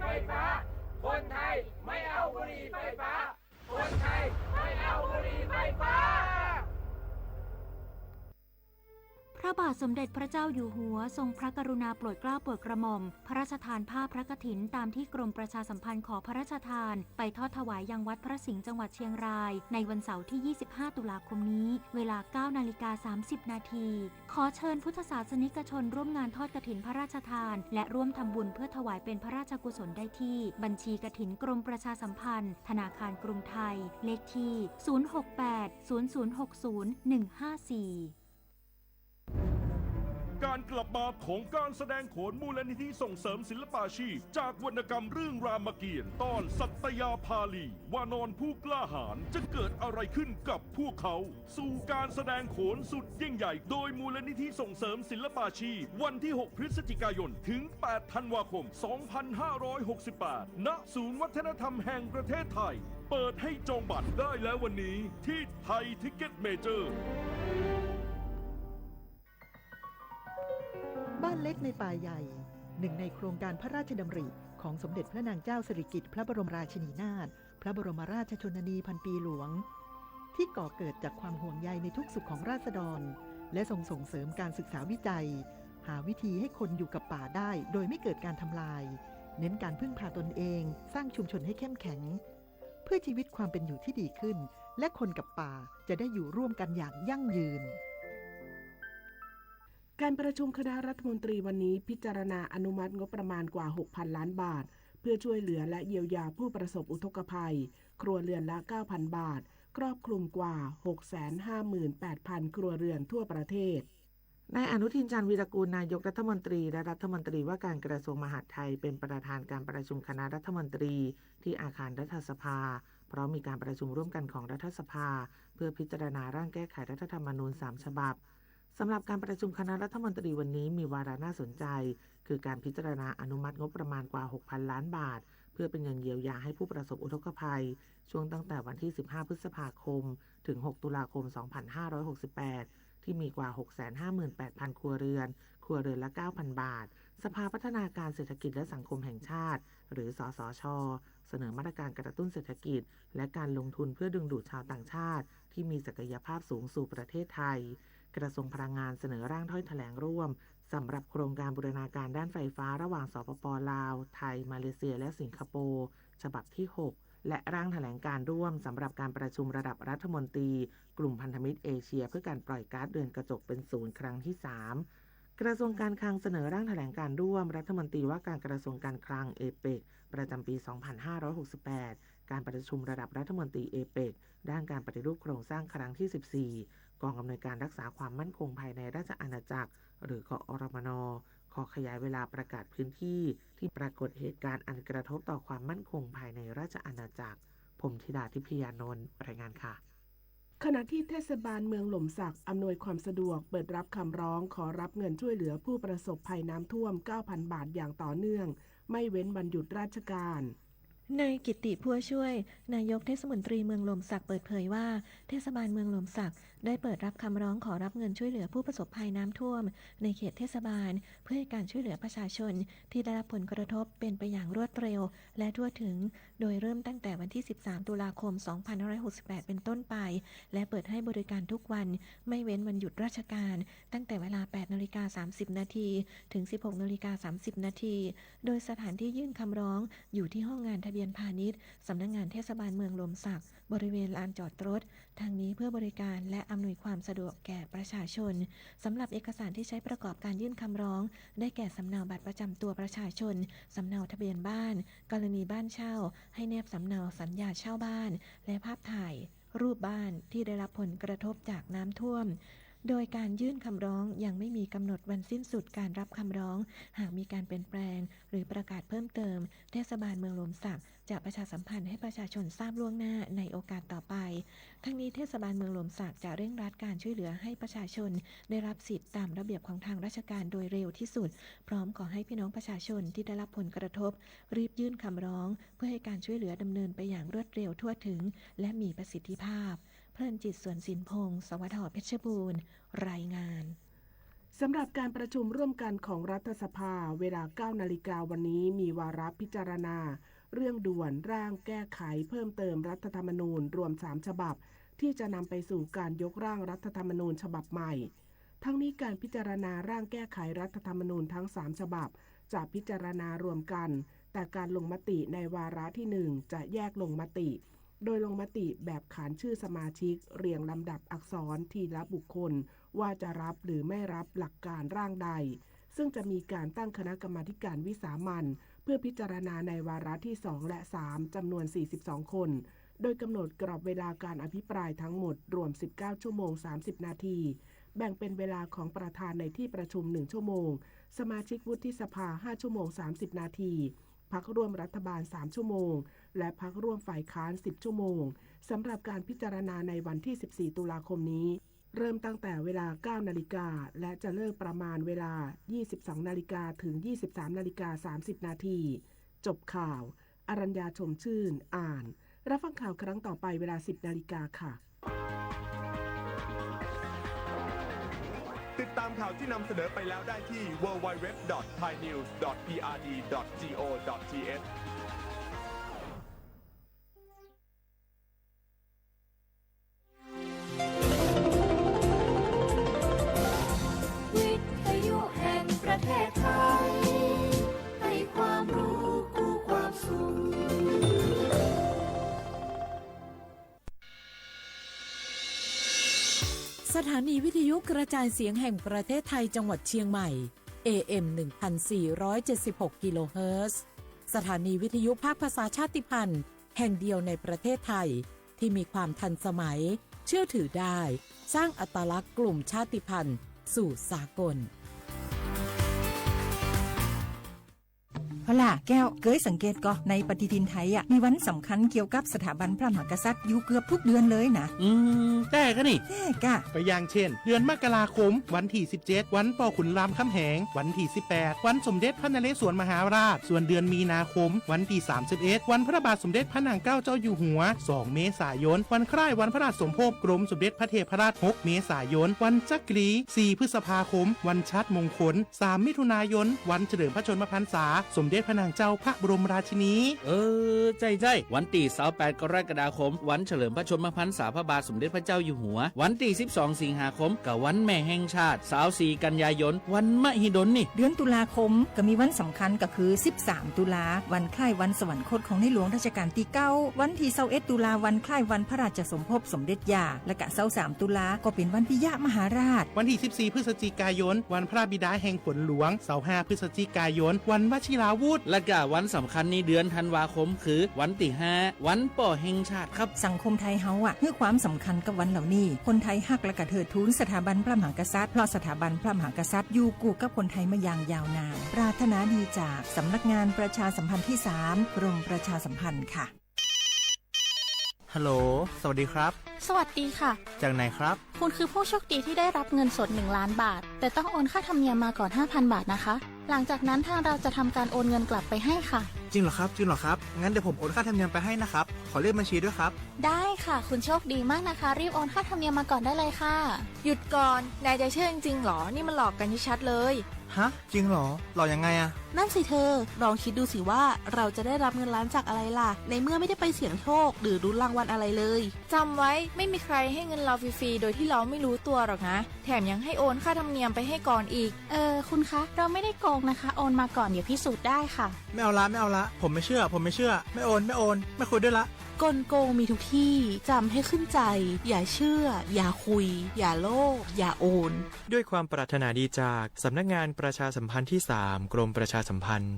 ไฟฟ้า คนไทยไม่เอาบุหรี่ไฟฟ้า คนไทยไม่เอาบุหรี่ไฟฟ้า พระบาทสมเด็จพระเจ้าอยู่หัวทรงพระกรุณาโปรดเกล้าโปรดกระหม่อม พระราชทานผ้าพระกฐินตามที่กรมประชาสัมพันธ์ขอพระราชทาน ไปทอดถวายยังวัดพระสิงห์จังหวัดเชียงราย ในวันเสาร์ที่ ยี่สิบห้า ตุลาคมนี้ เวลา เก้านาฬิกา สามสิบนาที ขอเชิญพุทธศาสนิกชนร่วมงานทอดกฐินพระราชทาน และร่วมทำบุญเพื่อถวายเป็นพระราชกุศลได้ที่บัญชีกฐินกรมประชาสัมพันธ์ ธนาคารกรุงไทย เลขที่ ศูนย์หกแปด ศูนย์ศูนย์หกศูนย์ หนึ่งห้าสี่ การกลับมาของการแสดงโขนมูลนิธิส่งเสริมศิลปาชีพ จากวรรณกรรมเรื่องรามเกียรติ์ ตอนสัตยาภาลี วานรผู้กล้าหาญ จะเกิดอะไรขึ้นกับพวกเขา สู่การแสดงโขนสุดยิ่งใหญ่ โดยมูลนิธิส่งเสริมศิลปาชีพ วันที่ หก พฤศจิกายน ถึง แปด ธันวาคม สองพันห้าร้อยหกสิบแปด ณ ศูนย์วัฒนธรรมแห่งประเทศไทย เปิดให้จองบัตรได้แล้ววันนี้ที่ไทยทิกเก็ตเมเจอร์ บ้านเล็กในป่าใหญ่ หนึ่งในโครงการพระราชดำริของสมเด็จพระนางเจ้าสิริกิติ์พระบรมราชินีนาถ พระบรมราชชนนีพันปีหลวง ที่ก่อเกิดจากความห่วงใยในทุกข์สุขของราษฎร และทรงส่งเสริมการศึกษาวิจัย หาวิธีให้คนอยู่กับป่าได้โดยไม่เกิดการทำลาย เน้นการพึ่งพาตนเอง สร้างชุมชนให้เข้มแข็ง เพื่อชีวิตความเป็นอยู่ที่ดีขึ้น และคนกับป่าจะได้อยู่ร่วมกันอย่างยั่งยืน การประชุมคณะรัฐมนตรีวันนี้พิจารณาอนุมัติงบประมาณกว่า หกพัน ล้านบาท เพื่อช่วยเหลือและเยียวยาผู้ประสบอุทกภัย ครัวเรือนละ เก้าพัน บาท ครอบคลุมกว่า หกแสนห้าหมื่นแปดพัน ครัวเรือนทั่วประเทศ นายอนุทิน ชาญวีรกูล นายกรัฐมนตรี และรัฐมนตรีว่าการกระทรวงมหาดไทย เป็นประธานการประชุมคณะรัฐมนตรี ที่อาคารรัฐสภา พร้อมมีการประชุมร่วมกันของรัฐสภา เพื่อพิจารณาร่างแก้ไขรัฐธรรมนูญ สาม ฉบับ สำหรับการประชุมคณะรัฐมนตรีวันนี้มีวาระน่าสนใจ คือการพิจารณาอนุมัติงบประมาณกว่า หกพัน ล้านบาท เพื่อเป็นเงินเยียวยาให้ผู้ประสบอุทกภัย ช่วงตั้งแต่วันที่ สิบห้า พฤษภาคม ถึง หก ตุลาคม สองพันห้าร้อยหกสิบแปด ที่มีกว่า หกแสนห้าหมื่นแปดพัน ครัวเรือน ครัวเรือนละ เก้าพัน บาท สภาพัฒนาการเศรษฐกิจและสังคมแห่งชาติ หรือ สสช เสนอมาตรการกระตุ้นเศรษฐกิจ และการลงทุนเพื่อดึงดูดชาวต่างชาติ ที่มีศักยภาพสูงสู่ประเทศไทย กระทรวงพลังงานเสนอร่างถ้อยแถลงร่วม สำหรับโครงการบูรณาการด้านไฟฟ้าระหว่าง สปป ลาว ไทย มาเลเซีย และสิงคโปร์ ฉบับที่ หก และร่างแถลงการร่วมสำหรับการประชุมระดับรัฐมนตรีกลุ่มพันธมิตรเอเชีย เพื่อการปล่อยก๊าซเรือนกระจกเป็นศูนย์ครั้งที่ สาม กระทรวงการคลังเสนอร่างแถลงการร่วมรัฐมนตรีว่าการกระทรวงการคลัง เอเปก ประจำปี สองพันห้าร้อยหกสิบแปด การประชุมระดับรัฐมนตรี เอเปก ด้านการปฏิรูปโครงสร้างครั้งที่ สิบสี่ กองอำนวยการรักษาความมั่นคงภายในราชอาณาจักร หรือ กอรมน ขอขยายเวลาประกาศพื้นที่ที่ปรากฏเหตุการณ์อันกระทบต่อความมั่นคงภายในราชอาณาจักร พรหมธิดา ทิพยานนท์ รายงานค่ะ ขณะที่เทศบาลเมืองหล่มสักอำนวยความสะดวกเปิดรับคำร้องขอรับเงินช่วยเหลือผู้ประสบภัยน้ำท่วม เก้าพัน บาทอย่างต่อเนื่อง ไม่เว้นวันหยุดราชการ นายกิตติ พั่วช่วย นายกเทศมนตรีเมืองหล่มสักเปิดเผยว่า เทศบาลเมืองหล่มสักได้เปิดรับคำร้องขอรับเงินช่วยเหลือผู้ประสบภัยน้ำท่วมในเขตเทศบาล เพื่อให้การช่วยเหลือประชาชนที่ได้รับผลกระทบเป็นไปอย่างรวดเร็วและทั่วถึง โดยเริ่มตั้งแต่วันที่ สิบสาม ตุลาคม สองพันห้าร้อยหกสิบแปด เป็นต้นไป และเปิดให้บริการทุกวัน ไม่เว้นวันหยุดราชการ ตั้งแต่เวลา แปดนาฬิกา สามสิบนาที ถึง สิบหกนาฬิกา สามสิบนาที โดยสถานที่ยื่นคำร้องอยู่ที่ห้องงานทะเบียนพาณิชย์ สำนักงานเทศบาลเมืองหล่มสัก บริเวณลานจอดรถ ทั้งนี้เพื่อบริการและอำนวยความสะดวกแก่ประชาชน สำหรับเอกสารที่ใช้ประกอบการยื่นคำร้อง ได้แก่สำเนาบัตรประจำตัวประชาชน สำเนาทะเบียนบ้าน กรณีบ้านเช่า ให้แนบสำเนาสัญญาเช่าบ้าน และภาพถ่าย รูปบ้านที่ได้รับผลกระทบจากน้ำท่วม โดยการยื่นคำร้องยังไม่มีกำหนดวันสิ้นสุดการรับคำร้อง หากมีการเปลี่ยนแปลงหรือประกาศเพิ่มเติม เทศบาลเมืองหล่มสักจะประชาสัมพันธ์ให้ประชาชนทราบล่วงหน้าในโอกาสต่อไป ทั้งนี้เทศบาลเมืองหล่มสักจะเร่งรัดการช่วยเหลือให้ประชาชนได้รับสิทธิ์ตามระเบียบของทางราชการโดยเร็วที่สุด พร้อมขอให้พี่น้องประชาชนที่ได้รับผลกระทบ รีบยื่นคำร้อง เพื่อให้การช่วยเหลือดำเนินไปอย่างรวดเร็วทั่วถึง และมีประสิทธิภาพ เพลินจิต สวนสินพงศ์ สวท เพชรบูรณ์ รายงาน สำหรับการประชุมร่วมกันของรัฐสภาเวลา เก้านาฬิกาวันนี้มีวาระพิจารณาเรื่องด่วนร่างแก้ไขเพิ่มเติมรัฐธรรมนูญรวม สาม ฉบับ ที่จะนำไปสู่การยกร่างรัฐธรรมนูญฉบับใหม่ ทั้งนี้การพิจารณาร่างแก้ไขรัฐธรรมนูญทั้ง สาม ฉบับ จะพิจารณารวมกัน แต่การลงมติในวาระที่ หนึ่ง จะแยกลงมติ โดยลงมติแบบขานชื่อสมาชิกเรียงลำดับอักษรทีละบุคคล ว่าจะรับหรือไม่รับหลักการร่างใด ซึ่งจะมีการตั้งคณะกรรมาธิการวิสามัญเพื่อพิจารณาในวาระที่ สอง และ สาม จำนวน สี่สิบสอง คน โดยกำหนดกรอบเวลาการอภิปรายทั้งหมดรวม สิบเก้า ชั่วโมง สามสิบ นาที แบ่งเป็นเวลาของประธานในที่ประชุม หนึ่ง ชั่วโมง สมาชิกวุฒิสภา ห้า ชั่วโมง สามสิบ นาที พรรคร่วมรัฐบาล สาม ชั่วโมง และพรรคร่วมฝ่ายค้าน สิบ ชั่วโมง สำหรับการพิจารณาในวันที่ สิบสี่ ตุลาคมนี้ เริ่มตั้งแต่เวลา เก้านาฬิกา และจะเลิกประมาณเวลา ยี่สิบสองนาฬิกา ถึง ยี่สิบสามนาฬิกา สามสิบ นาที จบข่าว อรัญญา ชมชื่น อ่าน รับฟังข่าวครั้งต่อไปเวลา สิบนาฬิกาค่ะ ติดตามข่าวที่นำเสนอไปแล้วได้ที่ ดับเบิลยู ดับเบิลยู ดับเบิลยู ดอท ไทยนิวส์ ดอท พีอาร์ดี ดอท จี โอ ดอท ที เอช วิทยุแห่งประเทศไทย ให้ความรู้คู่ความสุข สถานีวิทยุกระจายเสียงแห่งประเทศไทยจังหวัดเชียงใหม่ เอ เอ็ม หนึ่งพันสี่ร้อยเจ็ดสิบหก กิโลเฮิรตซ์ สถานีวิทยุภาคภาษาชาติพันธุ์แห่งเดียวในประเทศไทย ที่มีความทันสมัย เชื่อถือได้ สร้างอัตลักษณ์กลุ่มชาติพันธุ์สู่สากล เอาล่ะแก้ว เกยสังเกตก่อ ในปฏิทินไทยอะ มีวันสำคัญเกี่ยวกับสถาบันพระมหากษัตริย์อยู่เกือบทุกเดือนเลยนะ อืม แต่กะนี่ แต่กะ ก็อย่างเช่น เดือนมกราคม วันที่ สิบเจ็ด วันปอขุนรามคำแหง วันที่ สิบแปด วันสมเด็จพระนเรศวรมหาราช ส่วนเดือนมีนาคม วันที่ สามสิบเอ็ด วันพระบาทสมเด็จพระนางเกล้าเจ้าอยู่หัว สอง เมษายน วันคล้ายวันพระราชสมภพกรมสมเด็จพระเทพรัตน์ หก เมษายน วันจักรี สี่ พฤษภาคม วันชัดมงคล สาม มิถุนายน วันเฉลิมพระชนมพรรษา สมเด็จพระนางเจ้าพระบรมราชินี เออ ใจ้ๆ วันตี้ ซาวแปด กรกฎาคม วันเฉลิมพระชนมพรรษาพระบาทสมเด็จพระเจ้าอยู่หัว วันตี้ สิบสอง สิงหาคม กะวันแม่แห่งชาติ ซาวสี่ กันยายน วันมหิดลนี่ เดือนตุลาคม กะมีวันสำคัญกะคือ สิบสาม ตุลา วันคล้ายวันสวรรคตของในหลวงรัชกาลตี้เก้า วันตี้ ซาวเอ็ด ตุลา วันคล้ายวันพระราชสมภพสมเด็จย่า และกะ ซาวสาม ตุลา ก็เป๋นวันปิยมหาราช วันตี้ สิบสี่ พฤศจิกายน วันพระบิดาแห่งฝนหลวง ซาวห้า พฤศจิกายน วันวชิราวุธ และกะวันสำคัญในเดือนธันวาคมคือวันตี้ ห้า วันป้อแห่งชาติครับ สังคมไทยเฮาอะ หื้อความสำคัญกับวันเหล่านี้ คนไทยฮักและกะเทิดทูนสถาบันพระมหากษัตริย์ เพราะสถาบันพระมหากษัตริย์อยู่กู้กับคนไทยมาอย่างยาวนาน ปรารถนาดีจากสำนักงานประชาสัมพันธ์ที่สาม กรมประชาสัมพันธ์ค่ะ ฮัลโหล สวัสดีครับ สวัสดีค่ะ จากไหนครับ คุณคือผู้โชคดีที่ได้รับเงินสด หนึ่งล้านบาท แต่ต้องโอนค่าธรรมเนียมมาก่อน ห้าพันบาทนะคะ หลังจากนั้นทางเราจะทำการโอนเงินกลับไปให้ค่ะ จริงเหรอครับ จริงเหรอครับ งั้นเดี๋ยวผมโอนค่าธรรมเนียมไปให้นะครับ ขอเลขบัญชีด้วยครับ ได้ค่ะ คุณโชคดีมากนะคะ รีบโอนค่าธรรมเนียมมาก่อนได้เลยค่ะ หยุดก่อน นายจะเชื่อจริงๆหรอ นี่มันหลอกกันชัดๆเลย ฮะ จริงเหรอ หลอกยังไงอะ นั่นสิเธอ ลองคิดดูสิว่าเราจะได้รับเงินล้านจากอะไรล่ะ ในเมื่อไม่ได้ไปเสี่ยงโชค หรือลุ้นรางวัลอะไรเลย จำไว้ ไม่มีใครให้เงินเราฟรีๆ โดยที่เราไม่รู้ตัวหรอกนะ แถมยังให้โอนค่าธรรมเนียมไปให้ก่อนอีก เออ คุณคะ เราไม่ได้โกงนะคะ โอนมาก่อน เดี๋ยวพิสูจน์ได้ค่ะ ไม่เอาละ ไม่เอาละ ผมไม่เชื่อ ผมไม่เชื่อ ไม่โอน ไม่โอน ไม่คุยด้วยละ กลโกงมีทุกที่ จำให้ขึ้นใจ อย่าเชื่อ อย่าคุย อย่าโลภ อย่าโอน ด้วยความปรารถนาดีจากสำนักงานประชาสัมพันธ์ที่สาม กรมประชาสัมพันธ์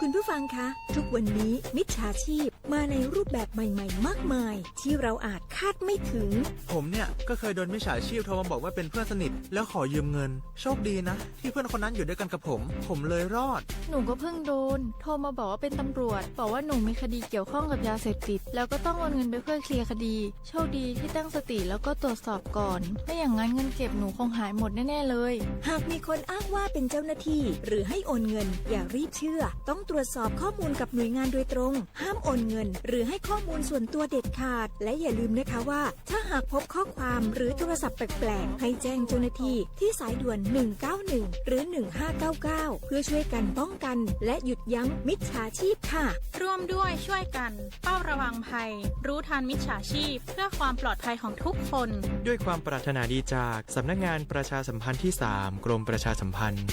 คุณผู้ฟังคะ ทุกวันนี้มิจฉาชีพมาในรูปแบบใหม่ๆ มากมาย ที่เราอาจคาดไม่ถึง ผมเนี่ยก็เคยโดนมิจฉาชีพโทรมาบอกว่าเป็นเพื่อนสนิท แล้วขอยืมเงิน โชคดีนะ ที่เพื่อนคนนั้นอยู่ด้วยกันกับผม ผมเลยรอด หนูก็เพิ่งโดน โทรมาบอกว่าเป็นตำรวจ บอกว่าหนูมีคดีเกี่ยวข้องกับยาเสพติด แล้วก็ต้องโอนเงินไปเพื่อเคลียร์คดี โชคดีที่ตั้งสติแล้วก็ตรวจสอบก่อน ไม่อย่างนั้นเงินเก็บหนูคงหายหมดแน่ๆเลย หากมีคนอ้างว่าเป็นเจ้าหน้าที่ หรือให้โอนเงิน อย่ารีบเชื่อ ต้อง ตรวจสอบข้อมูลกับหน่วยงานโดยตรง ห้ามโอนเงิน หรือให้ข้อมูลส่วนตัวเด็ดขาด และอย่าลืมนะคะว่า ถ้าหากพบข้อความหรือโทรศัพท์แปลกๆ ให้แจ้งเจ้าหน้าที่ที่สายด่วน หนึ่งเก้าหนึ่ง หรือ หนึ่งห้าเก้าเก้า เพื่อช่วยกันป้องกัน และหยุดยั้งมิจฉาชีพค่ะ ร่วมด้วยช่วยกัน เฝ้าระวังภัย รู้ทันมิจฉาชีพ เพื่อความปลอดภัยของทุกคน ด้วยความปรารถนาดีจากสำนักงานประชาสัมพันธ์ที่สาม กรมประชาสัมพันธ์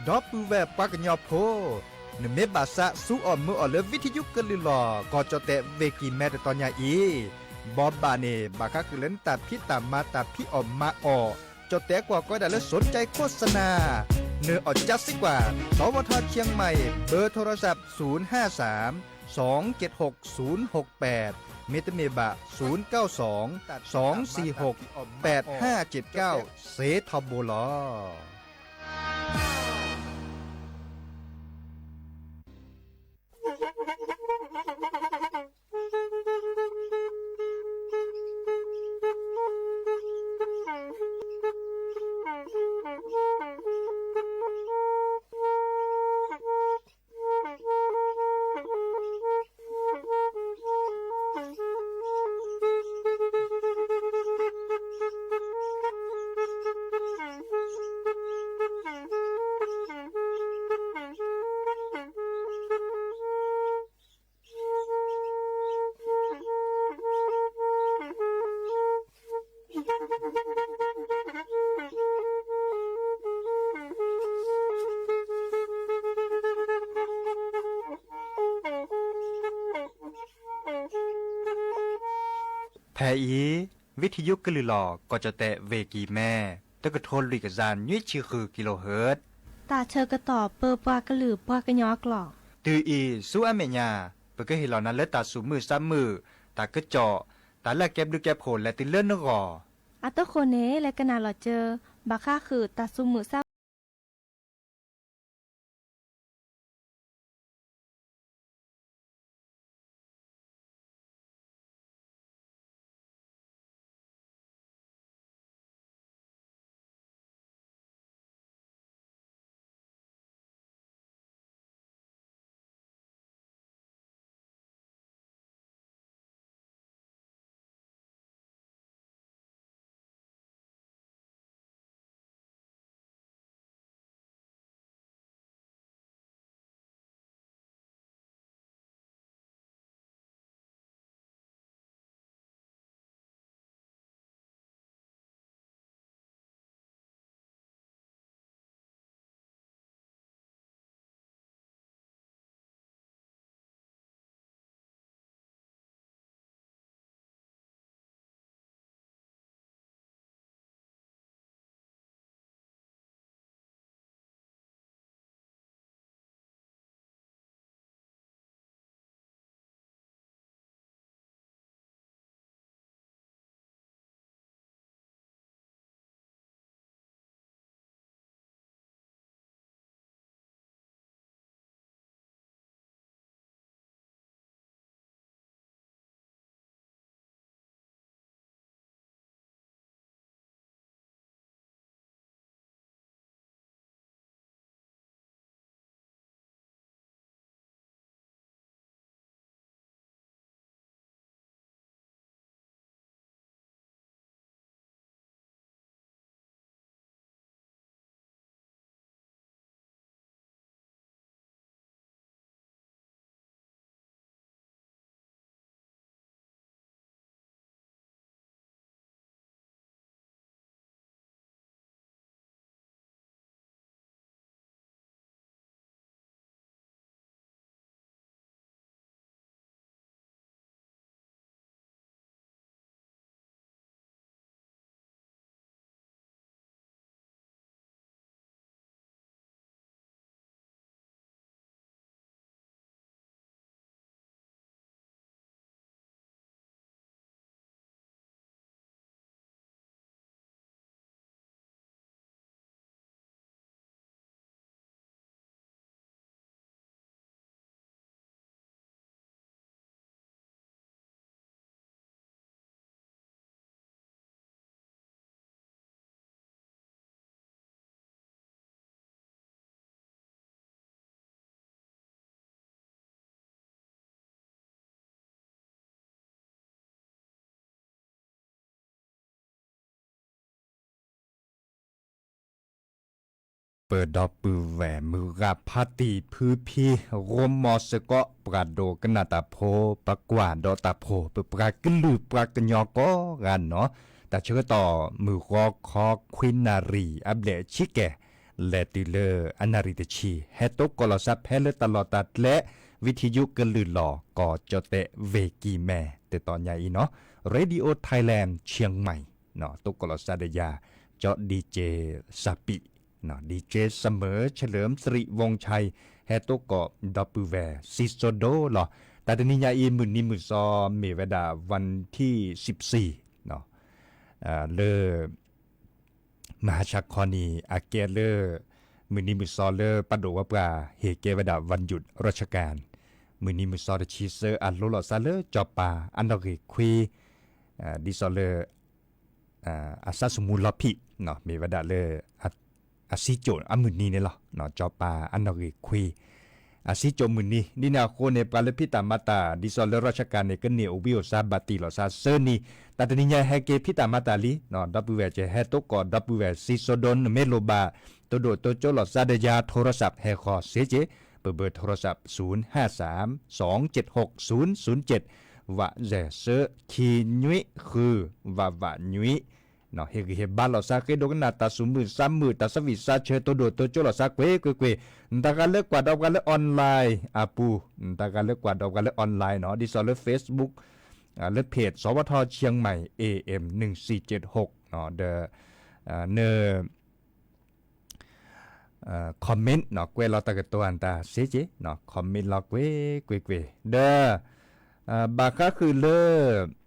ဒီပုၢ်ဝဲၢ်ပှၤကညီဖိ, နမ့ၢ်ဘၣ်သးစူၤအီၣ်မုာ်အီၣ်လၢ ဝံထယုကလုာ်လီၤ ကီၢ်ကၠီၣ်တဲာ် ဝ့ၢ်ကံၤမဲ တတီၤညါအံၤ, ဘီဘၣ်န့ၣ် ဘၣ်ဃးဃုာ်လၢနတၢ်ဖံးတၢ်မၤ တၢ်ဖံးအီၣ်မၤအီၣ်, ကၠီၣ်တဲာ်ကွၢ်ကီဒၣ်လၢ สนใจโฆษณา နအီၣ်ကၠါစ့ၢ်ကီး, สวท.เชียงใหม่ เบอร์โทรศัพท์ ศูนย์ห้าสาม สองเจ็ดหก ศูนย์หกแปด မ့တမ့ၢ်ဘၣ် ศูนย์เก้าสอง สองสี่หก แปดห้าเจ็ดเก้า စ့ထီဘိလီၤ. ဖဲအံၤ ဝံထယုကလုာ်လီၤ ကီၢ်ကၠီၣ်တဲာ် ဝ့ၢ်ကံၤမဲ တကထိလွံၢ်ကယၤနွံဆံဃု kilohertz တၢ်ဆၢကတီၢ်ပၢပှၤကလုာ်ပှၤကညီအကျိာ်, တုၤအံၤဆူအမဲာ်ညါ ပကဟ့ၣ်လီၤနၤလၢတၢ်သူၣ်မုာ်သးမုာ်, တၢ်ကစီၣ်, တၢ်လၢအကဲဘျုးကဲဖှိၣ်လဲၤတုၤလၢနဂီၢ်. အဃိန့ၣ် လဲၤကနၣ်လီၤစၢၤ ဘၣ်ဃးဃုာ်တၢ်သူၣ်မုာ်သးမုာ် ပဒီပုၢ်ဝဲၢ်မုၢ်ဂၤဖါတံၢ်ဖုဖံ ရိမီၤစ့ၢ်ကီး ပှၤဒိကနၣ်တၢ်ဖိ ပကွၢ်ဒီးတၢ်ဖိ ပပှၤကလုာ်ပှၤကညီကိးဂၤနီၤ, တၢ်ဆၢကတီၢ်မုၢ်ဂီၤခီခွံနၣ်ရံၣ်အဘျဲၣ်ဆံကဲၣ် လဲၤတုၤလၢအနၣ်ရံၣ်တဆံ ဟဲတိကိးလီၤသးဖဲလၢတၢ်လီၢ်တၢ်ကျဲ ဝံထံယုကလုၢ်လီၤ ကီၢ်ကၠီၣ်တဲၣ်ဝ့ၢ်ကံၢ်မဲ တတီၤညါအံၤနီၤ Radio Thailand Chiang Mai တိကိးလီၤသးဒီးယၤ ကၠီ DJ စၢ်ပံး DJ စမၢၣ် เฉลิมสิริ วงศ์ชัย ဟဲတိကိးဒီပုၢ်ဝဲၢ် စံၣ်စိဒိၣ်လီၤ. တၢ်တနံၤညါအံၤ မုၢ်နံၤမုၢ်သီ မ့ၢ်ဝဲဒၣ် วันที่สิบสี่ လၢ မဟါဆါခီနံၤ အကဲလၢ မုၢ်နံၤမုၢ်သီလၢပှၤဒိၣ်ဝဲပှၤ ဟ့ၣ်ကဲဝဲဒၣ် วันหยุดราชการ မုၢ်နံၤမုၢ်သီတဆံသၢ အလိၤလီၤသးလၢစီၤပၤအနီၣ်ဂံၢ်ခွံ ဒ်သိးလၢ အစၢ်စမူလီၤဖံး မ့ၢ်ဝဲဒၣ်လၢ အစံကၠိၣ်အမုၢ်နံၤန့ၣ်လီၤ. စီၤပၤအနီၣ်ဂံၢ်ခွံ အစံကၠိၣ်မုၢ်နံၤ ဒ်န့ၣ်အဃိန့ၣ် ပှၤလၢဖံးတၢ်မၤတၢ် ဒ်သိးလၢ ราชการ န့ၣ် ကန့ၢ်အိၣ်ဘှံးအိၣ်သါဘၣ်တံၢ်လီၤသးသၢနံၤ, တၢ်တနံၤညါဟဲက့ၤဖံးတၢ်မၤတၢ်လံ, ဒီပုၢ်ဝဲၢ်ကဟဲတိကိးဒီပုၢ်ဝဲၢ် စံၣ်စိဒိၣ် နမ့ၢ်လိၣ်ဘၣ် တိၢ်ဒိၣ်တိစၢၤလီၤသးဒီးယၤ โทรศัพท์ ဟဲဃီၤစ့ၢ်ကီး ပဘၢ โทรศัพท์ ศูนย์ห้าสามสองเจ็ดหกศูนย์ศูนย์เจ็ด ဝးစဲးသၢ ခံနွံဃု ဝးဝးနွံ ဟ့ၣ်ဂံၢ်ဟ့ၣ်ဘါလီၤသး ဃ့ဒိကနၣ်တၢ်သူၣ်မုာ်သးမုာ် တၢ်သးဝံၣ်သးဆၢ တိၢ်ဒိၣ်တိစၢၤလီၤသးကွ့ၢ်ကွ့ၢ်ကွ့ၢ်, နတဂၤလၢကွၢ်ဒီးပှၤလၢ online အပူၤ, နတဂၤလၢကွၢ်ဒီးပှၤလၢ online နီၤ ဒ်သိးလၢ Facebook လၢ เพจ สวท เชียงใหม่ เอ เอ็ม หนึ่งสี่เจ็ดหก နီၤ ဒီး န comment နီၤ ကွဲးလီၤတၢ်ကတိၤအတၢ်စ့ၢ်ကီး comment လီၤကွ့ၢ်ကွ့ၢ်ကွ့ၢ် ဒီး ဘၣ်ဃးဃုာ်လၢ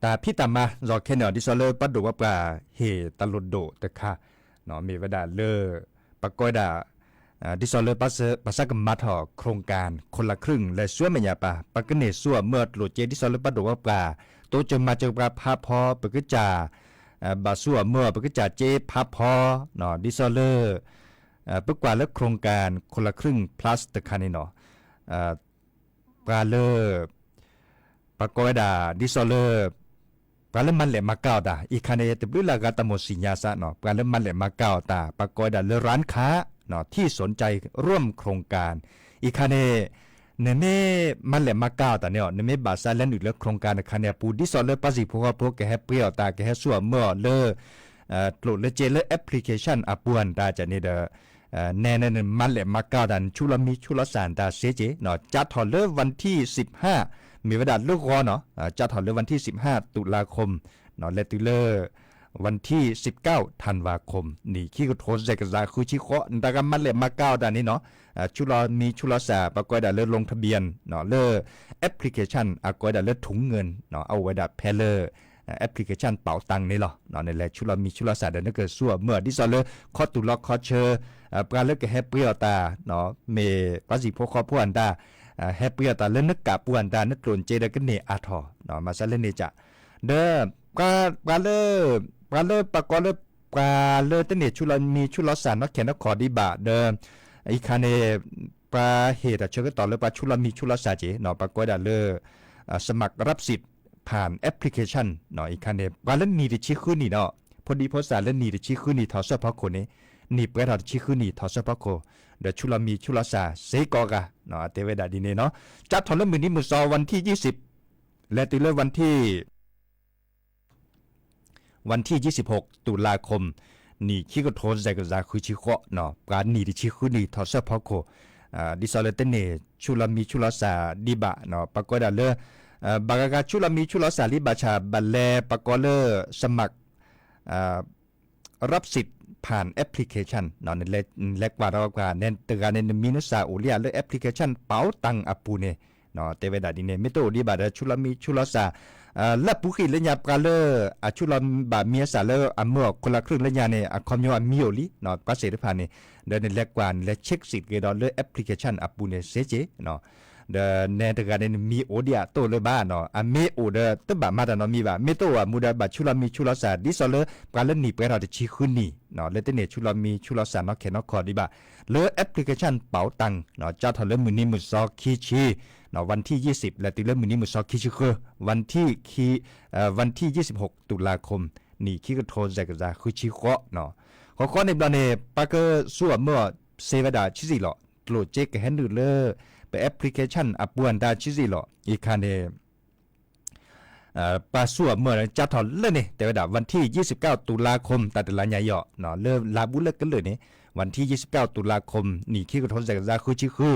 တၢ်ဖံးတၢ်မၤ ယီၤခဲန့ၣ် ဒ်သိးလၢပှၤဒိၣ်ဝဲပှၤ ဟ့ၣ်တၢ်လိၣ်ဒိၣ်တခါ မ့ၢ်ဝဲဒၣ်လၢ ပကိးဝဲဒၣ် ဒ်သိးလၢ ပစးကမၤထီၣ် โครงการคนละครึ่ง လၢဆူမဲာ်ညါပၢ် ပကန့ၢ်ဆူအမၢအကျိၣ်စ့ ဒ်သိးလၢပှၤဒိၣ်ဝဲပှၤ တိစၢၤမၤစၢၤပှၤဖးဖီ ပကစၢ် ဘၣ်ဆူအမၢ ပကစၢ်စ့ဖးဖီ ဒ်သိးလၢ ပကွၢ်လၢ โครงการคนละครึ่ง plus တခါန့ၣ်နီၤ ပှၤလၢ ပှၤကိးဝဲဒၣ် ဒ်သိးလၢ ပှၤလၢမၤလဲၢ်မၤကၤအီၤတၢ် အံၤခါန့ၣ် တဘျုးလၢဂၤတၢ်မိၣ်ဆံညါစးနီၤ ပှၤလၢမၤလဲၢ်မၤကၤအီၤတၢ် ပှၤကိးဝဲဒၣ်လၢ ร้านค้า နီၤ ที่สนใจร่วมโครงการ အံၤခါန့ၣ် နမ့ၢ်မၤလဲၢ်မၤကၤအီၤတၢ်န့ၣ် နမ့ၢ်ဘၣ်သးလဲၤနုာ်လၢ โครงการ တခါန့ၣ်အပူၤ ဒ်သိးလၢပှၤစံၣ်ဖိဃီဖိကဟဲပှ့ၤအီၤတၢ် ကဟဲဆူအမၢအီၤလၢ ကျိၣ်လၢစ့လၢ application အပူၤအတၢ်န့ၣ်ဒီး နဲန နမၤလဲၢ်မၤကၤအီၤတၢ် နဆူလီၤမံဆူလီၤစၢ်တၢ်စ့ၢ်ကီး ကၢ်ထီၣ်လၢ วันที่สิบห้า မ့ၢ်ဝဲဒၣ်လၢဂီၤနီၤ ကၢ်ထီၣ်လၢ วันที่สิบห้า ตุลาคม လဲၤတုၤလၢ วันที่สิบเก้า ธันวาคม နံၣ်ခံကထိစဲးကစးဃုဆံဃိး နတၢ်ဂၤမၤလဲၢ်မၤကၤအီၤတၢ်န့ၣ်နီၤ ဆူလီၤမံဆူလီၤစၢ် ပှၤကိးဝဲဒၣ်လၢ ลงทะเบียน လၢ application အကိးဝဲဒၣ်လၢ ถุงเงิน အအိၣ်ဝဲဒၣ်ဖဲလၢ application เป๋าตัง န့ၣ်လီၤ နလဲၤဆူလီၤမံဆူလီၤစၢ်ဒီး နကဆူအမၢအီၤ ဒ်သိးလၢ ခီတူာ်လီၤခီဆၢ ပှၤလၢကဟဲပှ့ၤအီၤတၢ် မ့ၢ်ပှၤစံၣ်ဖိဃီဖိအတၢ် ဟဲပှ့ၤအီၤတၢ်လၢနကးပူၤအတၢ် နကျိၣ်စ့ဒီးကန့ၢ်အါထီၣ် မၤစၢၤလၢန့ၣ်ကၢ် ဒီး ပှၤ ပှၤလၢ ပှၤလၢပှၤကိးလၢ ပှၤလၢတန့ၢ်ဆူလီၤမံဆူလီၤစၢ်နီၢ်ခဲနီၢ်ခီဒံးဘၣ်ဒီး အံၤခါန့ၣ် ပှၤဟ့ၣ်တၢ်ဆၢကတီၢ်လၢပှၤဆူလီၤမံဆူလီၤစၢ်က့ၤ ပှၤကိးဝဲဒၣ်လၢ สมัครรับสิทธิ์ผ่านแอปพลิเคชัน အံၤခါန့ၣ် ပှၤလၢနံၣ်တဆံဃုနံၣ်ဒီး ဖိဒံဖိသၣ်လၢနံၣ်တဆံဃုနံၣ်ထီၣ်ဆၢဖီခိၣ်န့ၣ် နံၣ်ပှဲၤထီၣ်တဆံဃုနံၣ်ထီၣ်ဆၢဖီခိၣ် ဒီးဆူလီၤမံဆူလီၤစၢ်စ့ၢ်ကီးဂၤ အတဲဝဲဒၣ်ဒ်န့ၣ်နီၤ ကၢ်ထီၣ်လၢမုၢ်နံၤမုၢ်သီ วันที่ยี่สิบ လဲၤတုၤလၢ วันที่ วันที่ยี่สิบหก ตุลาคม နံၣ်ခံကထိစဲးကစးဃုဆံဃိး ပှၤနံၣ်တဆံဃုနံၣ်ထီၣ်ဆၢဖီခိၣ် ဒ်သိးလၢတန့ၢ်ဆူလီၤမံဆူလီၤစၢ်ဒံးဘၣ် ပှၤကိးဝဲဒၣ်လၢ ဘၣ်ဂၤဂၤဆူလီၤမံဆူလီၤစၢ်လံ ဘၣ်ဆၣ်ဘၣ်လဲၤပှၤကိးလၢ สมัคร รับสิทธิ์ผ่านแอปพลิเคชัน နလဲၤကွၢ်ဒီးပှၤ နဲတဂၤန့ၣ် နမံနစၢ်အိၣ်လံဧါလၢ application เป๋าตัง အပူၤန့ၣ် တဲဝဲဒၣ်ဒ်န့ၣ် မ့ၢ်တအိၣ်ဒံးဘၣ်ဒီး ဆူလီၤမံဆူလီၤစၢ် လၢအပူၤဃံလၢညါ ပှၤလၢအဆူလီၤဘၣ်မံအစၢ်လၢအမၢ คนละครึ่ง လၢညါန့ၣ် အခီပညီအမံအိၣ်လံ ပှၤသ့ၣ်တဖၣ်န့ၣ် ဒီးနလဲၤကွၢ် နလဲၤ check စံးက့ၤဒီးလၢ application အပူၤန့ၣ်စ့ၢ်ကီး ဒီးနဲတဂၤန့ၣ် နမံအိၣ်ဒံးဧါတအိၣ်လၢၤဘၣ် အမ့ၢ်အိၣ်ဒီး တဘၣ်မၤတၢ်နီတမံၤဘၣ် မ့ၢ်တအိၣ်အမူဒီး ဘၣ်ဆူလီၤမံဆူလီၤစၢ် ဒ်သိးလၢ ပှၤလၢနံၣ်ပှဲၤထီၣ်တဆံဃုနံၣ် လၢတန့ၢ်ဆူလီၤမံဆူလီၤစၢ်နီၢ်ခဲနီၢ်ခီဒံးဘၣ် လၢ application เป๋าตัง ကၢ်ထီၣ်လၢမုၢ်နံၤမုၢ်သီခံဆံ วันที่ยี่สิบ လဲၤတုၤလၢမုၢ်နံၤမုၢ်သီခံဆံဃု วันที่ วันที่ยี่สิบหก ตุลาคม နံၣ်ခံကထိစဲးကစၢ်ဃုဆံဃိးနီၤ. ဃီဃီန့ၣ်ဘျီန့ၣ် ပှၤကဆူၣ်အီၤမၢအီၤစ့ဝဲဒၣ်ဆံးဆံးလီၤ. ကျိၣ်စ့ကဟဲနုာ်လၢ ပ application အပူၤအတၢ်ဆံးဆံးလီၤ. အံၤခါန့ၣ် ပှၤဆူၣ်အီၤမၢအီၤန့ၣ် ကၢ်ထီၣ်လၢန့ၣ် တဲဝဲဒၣ် วันที่ยี่สิบเก้า ตุลาคม တၢ်တလါညါအံၤအီၤ လၢလါဘူးလၢကလုာ်န့ၣ် วันที่ยี่สิบเก้า ตุลาคม နံၣ်ခံကထိစဲးကစၢ်ဃုဆံဃု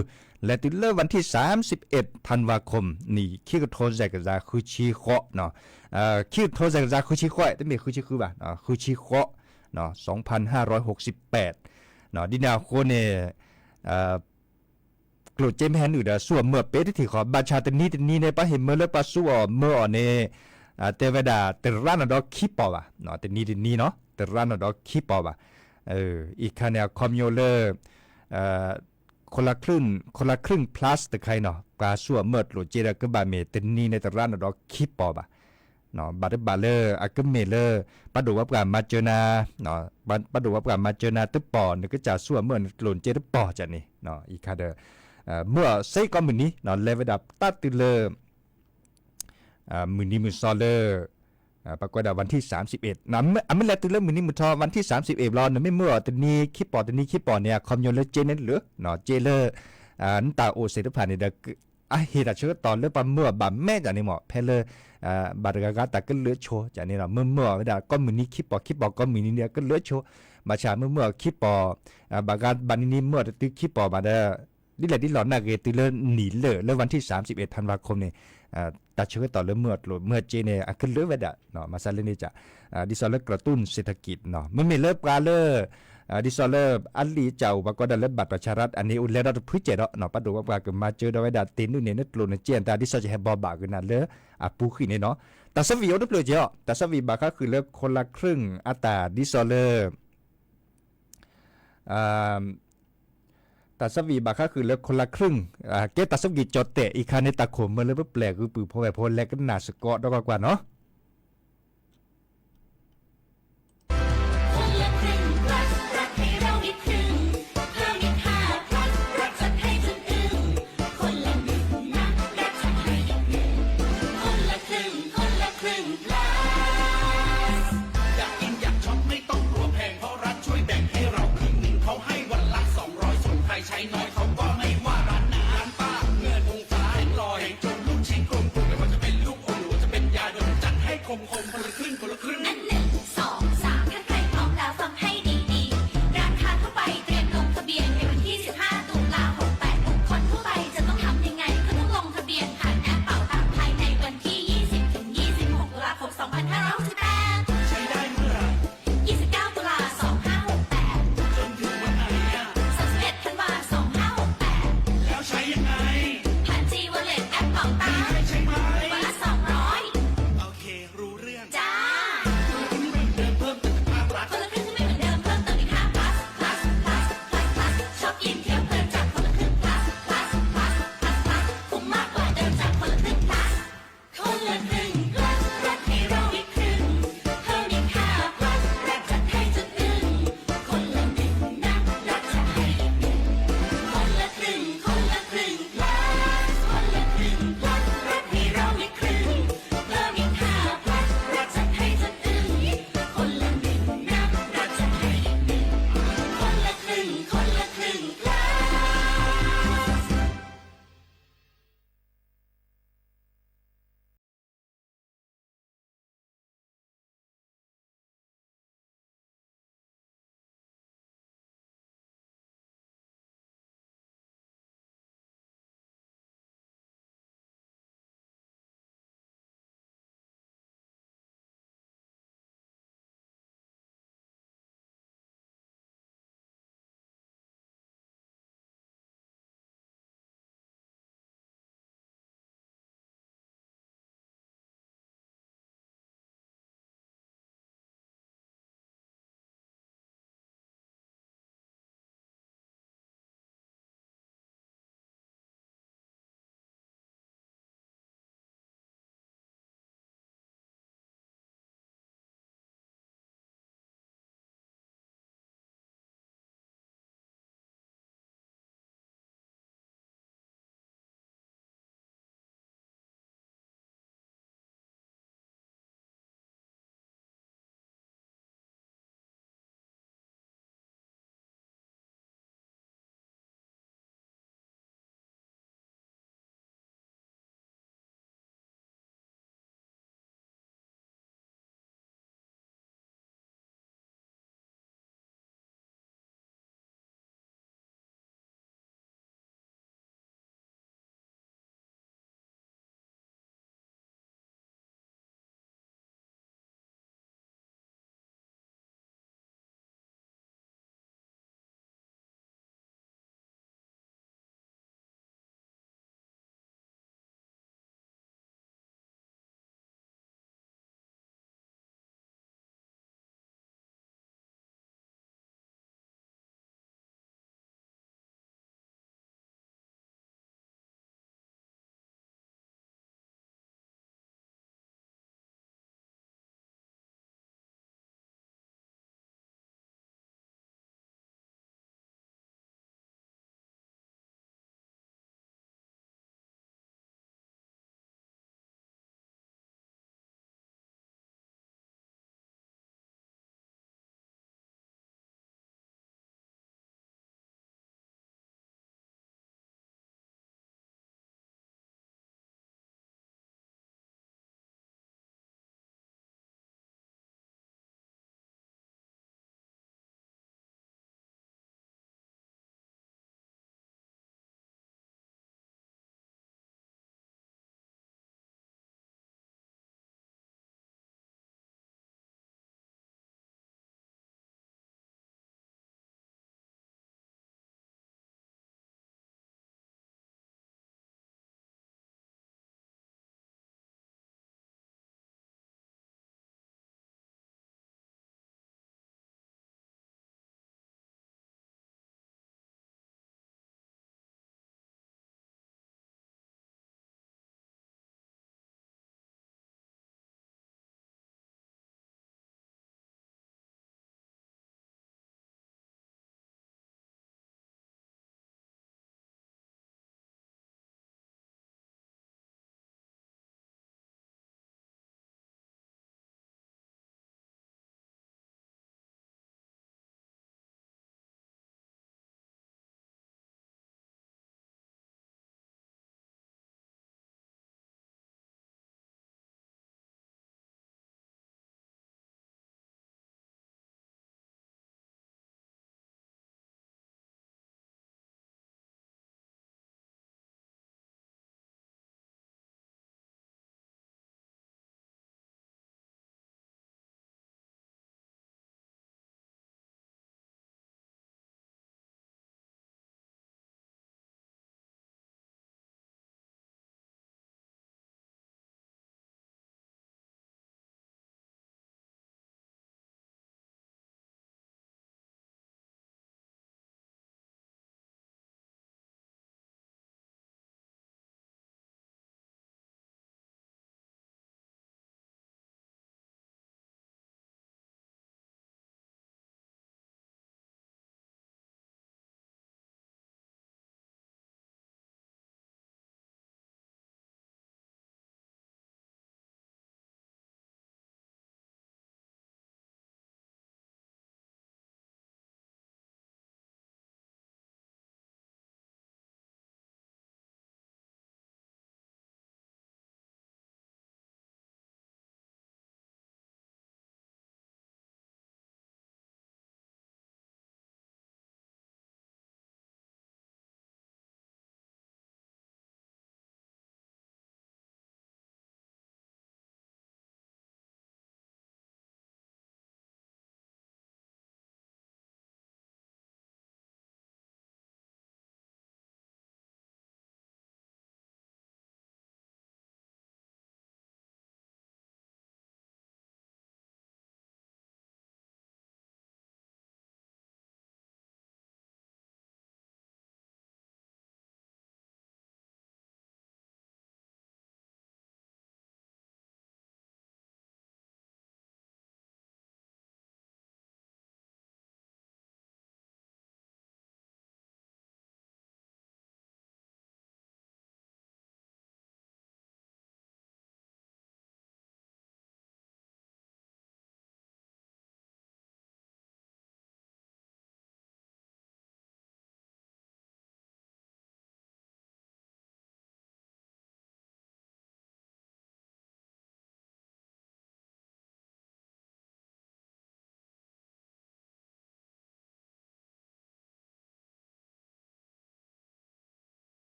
လဲၤတုၤလၢ วันที่สามสิบเอ็ด ธันวาคม နံၣ်ခံကထိစဲးကစၢ်ဃုဆံဃိးနီၤ. ခံကထိစဲးကစၢ်ဃုဆံဃိး တမ့ၢ်ဃုဆံဃုဘၣ် ဃုဆံဃိး สองพันห้าร้อยหกสิบแปด ဒ်န့ၣ်အဃိန့ၣ် ကျိၣ်စ့မ့ၢ်ဟဲနုာ်ဒီး ဆူၣ်အီၤမၢအီၤပ့ၤတထံၣ်ဃီ ဘၣ်ဆၣ်တနံၤတနံၤန့ၣ် ပှၤဟ့ၣ်မၢလၢပှၤဆူၣ်အီၤမၢအီၤန့ၣ် တဲဝဲဒၣ် တရးနီၣ်ဒီးခံပီၤဘၣ်, တနံၤတနံၤနီၤ တရးနီၣ်ဒီးခံပီၤဘၣ်. အံၤခါန့ၣ် အခီပညီလၢ คนละครึ่ง คนละครึ่ง plus တခါအံၤနီၤ ပှၤဆူၣ်အီၤမၢအီၤကျိၣ်စ့ဒီး ကဘၣ်မ့ၢ်တနံၤန့ၣ် တရးနီၣ်ဒီးခံပီၤဘၣ်. ဘၣ်တဘၣ်လၢအကမ့ၢ်လၢ ပှၤဒိၣ်ဝဲပှၤမၤစၢၤနၤ ပှၤဒိၣ်ဝဲပှၤမၤစၢၤနၤတပီၤ နကစၢ်ဆူၣ်အီၤမၢအီၤနကျိၣ်စ့တပီၤန့ၣ် အံၤခါဒီး မၢအီၤစ့ကိးမုၢ်နံၤ လဲၤဝဲဒၣ်တၢ်တုၤလၢ မုၢ်နံၤမုၢ်သီလၢ ပှၤကွဲးဒၣ် วันที่สามสิบเอ็ด အမ့ၢ်လဲၤတုၤလၢမုၢ်နံၤမုၢ်သီ วันที่สามสิบเอ็ด ဘျီ နမ့ၢ်မၢအီၤတနံၤခံပီၤ တနံၤခံပီၤန့ၣ် အခီပညီလၢစ့န့ၣ်လၢာ် စ့လၢ နတၢ်အိၣ်သ့ၣ်တဖၣ်န့ၣ်ဒီး အဟ့ၣ်တၢ်ဆၢကတီၢ်လၢပှၤမၢအီၤဘၣ်မဲာ်န့ၣ်မ့ၢ် ဖဲလၢ ဘၣ်တဂၤဂၤတၢ်ကလုာ်ဆိန့ၣ် မ့ၢ်မၢအီၤဝဲဒၣ်ကိးမုၢ်နံၤခံပီၤ ခံပီၤကိးမုၢ်နံၤန့ၣ် အကလုာ်ဆိ ဘၣ်ဆၣ်မ့ၢ်မၢအီၤခံပီၤ ဘၣ်ဂၤဘၣ်နံၤနံၤမၢအီၤတတုၤခံပီၤဘၣ်ဒီး ဒ်လဲၣ်ဒ်လဲၣ်နာ်ဂ့ၤတုၤလၢနံၣ်လၢာ်လၢ วันที่สามสิบเอ็ด ธันวาคม န့ၣ် တၢ်ဆၢကတီၢ်လၢမၢအီၤကျိၣ်မၢအီၤစ့န့ၣ် အကလုာ်ဝဲဒၣ် မၤစၢၤလၢန့ၣ် ဒ်သိးလၢ กระตุ้นเศรษฐกิจ မ့မ့ၢ်လၢပှၤလၢ ဒ်သိးလၢ အလံာ်အစၢ်အိၣ် ပှၤကိးဒၣ်လၢ บัตรประชารัฐ အန့ၣ်အိၣ်လဲၤဒီးတဖုစဲးဒီး ပှၤဒိၣ်ဝဲပှၤကမၤစၢၤဒီးဝဲဒၣ်တ့ၢ်နုၢ်န့ၣ် နကျိၣ်နစ့အတၢ် ဒ်သိးယဟဲဘီဘၣ်ကနၣ်လၢအပူၤဃံန့ၣ်နီၤ. တၢ်ဆၢဝံၤအိၣ်တဖျၢၣ်က့ၤအီၤ တၢ်ဆၢဝံၤဘၣ်ဃးဃုာ်လၢ คนละครึ่ง အတၢ် ဒ်သိးလၢ တၢ်ဆၢဝံၤဘၣ်ဃးဃုာ်လၢ คนละครึ่ง ကဲတၢ်ဆၢဝံၤက့ၤကၠီၣ်တဲၣ် အံၤခါန့ၣ် တၢ်ခိၣ်မၢလၢပပျဲၢ်ဂုၢ်ပုၢ်ဖိဝဲၢ်ဖိလဲၤကနၣ်စ့ၢ်ကီးဒီးကွၢ်ကွၢ်နီၤ. อยากกินอยากช็อปไม่ต้องกลัวแพงเพราะรัฐช่วยแบ่งให้เราครึ่งหนึ่งเขาให้วันละสองร้อยส่วนใครใช้น้อยเขาก็ไม่ว่าร้านนาร้านป้าเงินองศาแผงลอยแผงโจรลูกชิ้นกลมๆไม่ว่าจะเป็นลูกอมหรือว่าจะเป็นยาดมจัด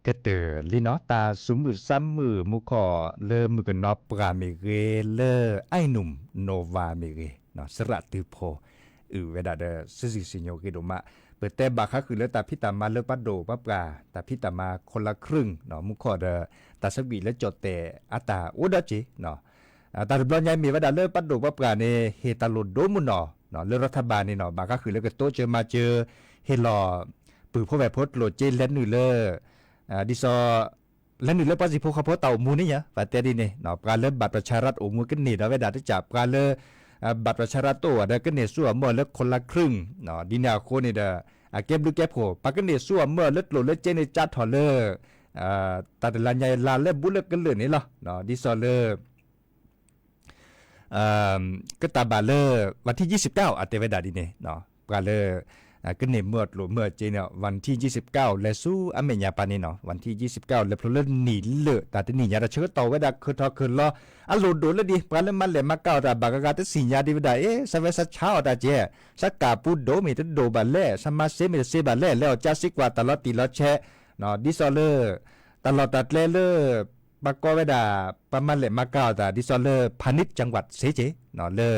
ကတၢၢ်လံနီၤ တၢ်သူၣ်မုာ်သးမုာ်မူခီၣ်လၢမုၣ်ကနီၤပှၢ်မ့ၢ်ဂ့ၤ လၢ Ainum Nova မ့ၢ်ဂ့ၤ စရးတုဖိ အုၣ်ဝဲဒၣ်ဒီး စံးစံးစံၣ်ညီၣ်ဂ့ၤဒိၣ်မး, ပတဲဘၣ်ဃးဃုာ်လၢတၢ်ဖံးတၢ်မၤလၢပှၤဒိၣ်ပှၤပှၢ် တၢ်ဖံးတၢ်မၤ คนละครึ่ง မူခီၣ်ဒီး တၢ်ဆၢကွံာ်လၢကၠီၣ်တဲၣ်အတၢ်အိၣ်ဒီးက့ၤ တၢ်တဘျီညါအံၤမ့ၢ်ဝဲဒၣ်လၢပှၤဒိၣ်ပှၤပှၢ်န့ၣ် ဟ့ၣ်တၢ်လိၣ်ဒိမုၢ်နီၢ် လၢရၤထဘၢၣ်န့ၣ်နီၤ ဘၣ်ဃးဃုာ်လၢကတိစၢၤမၤစၢၤ ဟ့ၣ်လီၤ ပုၢ်ဖိဝဲၢ်ဖိကျိၣ်စ့လဲၤနုာ်လၢ ဒ်သိး လဲၤနုာ်လၢပှၤစံၣ်ဖိဃီဖိတၢ်အိၣ်မူန့ၣ်ညါ ပှၤတဲဒ်န့ၣ် ပှၤလၢ บัตรประชารัฐ အိၣ်မူကန့ၢ်ဒီးဝဲဒၣ်တကး ပှၤလၢ บัตรประชารัฐ တအိၣ်ဒီးကန့ၢ်ဆူၣ်အီၤမၢ်လၢ คนละครึ่ง ဒ်န့ၣ်အဃိန့ၣ်ဒီး အကဲဘျုးကဲဖှိၣ် ပှၤကန့ၢ်ဆူၣ်အီၤမၢ်လၢကျိၣ်လၢစ့န့ၣ် ကၠါထီၣ်လၢ တၢ်တလါညါအံၤလါလၢဘူးလၢကလုာ်န့ၣ်လီၤ. ဒ်သိးလၢ ကတၢ်ဘၣ်လၢ วันที่ยี่สิบเก้า အတဲဝဲဒၣ်ဒ်န့ၣ် ပှၤလၢ ကန့ၢ်မၢ်အီၤကျိၣ်မၢ်အီၤစ့န့ၣ် วันที่ยี่สิบเก้า လဲၤဆူအမဲာ်ညါပှၤန့ၣ်နီၤ วันที่ยี่สิบเก้า လဲၤဖျိလၢနံၣ်လၢာ် တၢ်တနံၣ်ညါတၢ်ဆၢကတီၢ်ဝဲဒၣ်ခုၣ်ထီၣ်ခုၣ်လီၤ အလိၣ်ဒိၣ်လၢဒ် ပှၤလၢမၤလဲၢ်မၤကၤအီၣ်တၢ်ဘၣ်ဂၤဂၤတသ့ၣ်ညါဒံးဝဲဒၣ် အ့ စးဝဲစးဆါအီၣ်တၢ်ကဲ စးကၢ်ပူၤဒိၣ်မ့ၢ်တဒိၣ်ဘၣ်လဲၣ် စးမၤစ့မ့ၢ်တစ့ဘၣ်လဲၣ် လဲၤအီၣ်ကၠါစံးကွၢ်တၢ်လီၤတံၢ်လီၤဆဲး ဒ်သိးလၢ တၢ်လီၢ်တၢ်ကျဲလၢ ပှၤကိးဝဲဒၣ် ပှၤမၤလဲၢ်မၤကၤအီၣ်တၢ် ဒ်သိးလၢ พาณิชย์จังหวัด စ့က့ လၢ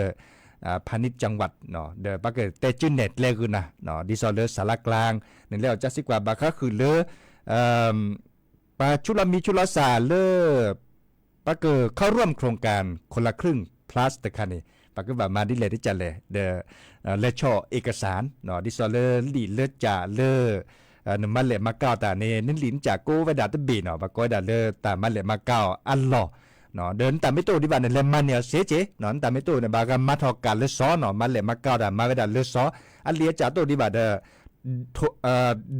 พาณิชย์จังหวัด ဒီးပှၤကတဲစုနဲၣ်ကျဲဂုာ်နၤ ဒ်သိးလၢ สารากลาง န့ၣ်လဲၤအီၣ်ကၠါစံးကွၢ်ဘၣ်ဃးဃုာ်လၢ ပှၤဆူးလီၤမံၤဆူးလီၤစၢ်လၢ ပှၤက เข้าร่วมโครงการคนละครึ่ง plus တခါန့ၣ် ပှၤကဘၣ်မၤဒ်လဲၣ်တကးလဲၣ် ဒီး လဲၤဆီၣ်เอกสาร ဒ်သိးလၢလံာ်လၢကးလၢ နမၤလဲၢ်မၤကၤအီၣ်တၢ်န့ၣ် နလံာ်နကးကိးဝဲဒၣ်တဘ့ၣ်နီၤ ပှၤကိးဝဲဒၣ်လၢတၢ်မၤလဲၢ်မၤကၤအီၣ်အလီၢ် ဒီးနတၢ်မ့ၢ်တအိၣ်ဒံးဘၣ်န့ၣ် လဲၤမၤန့ၢ်အီၤစ့က့ နတၢ်မ့ၢ်တအိၣ်န့ၣ် ဘၣ်ဂၤမၤထီၣ်ကၢ်လၢစီၤနီၤ မၤလဲၢ်မၤကၤအီၣ်တၢ်မၤဝဲဒၣ်လၢစီၤ အလံာ်အကးတအိၣ်ဒံးဘၣ်ဒီး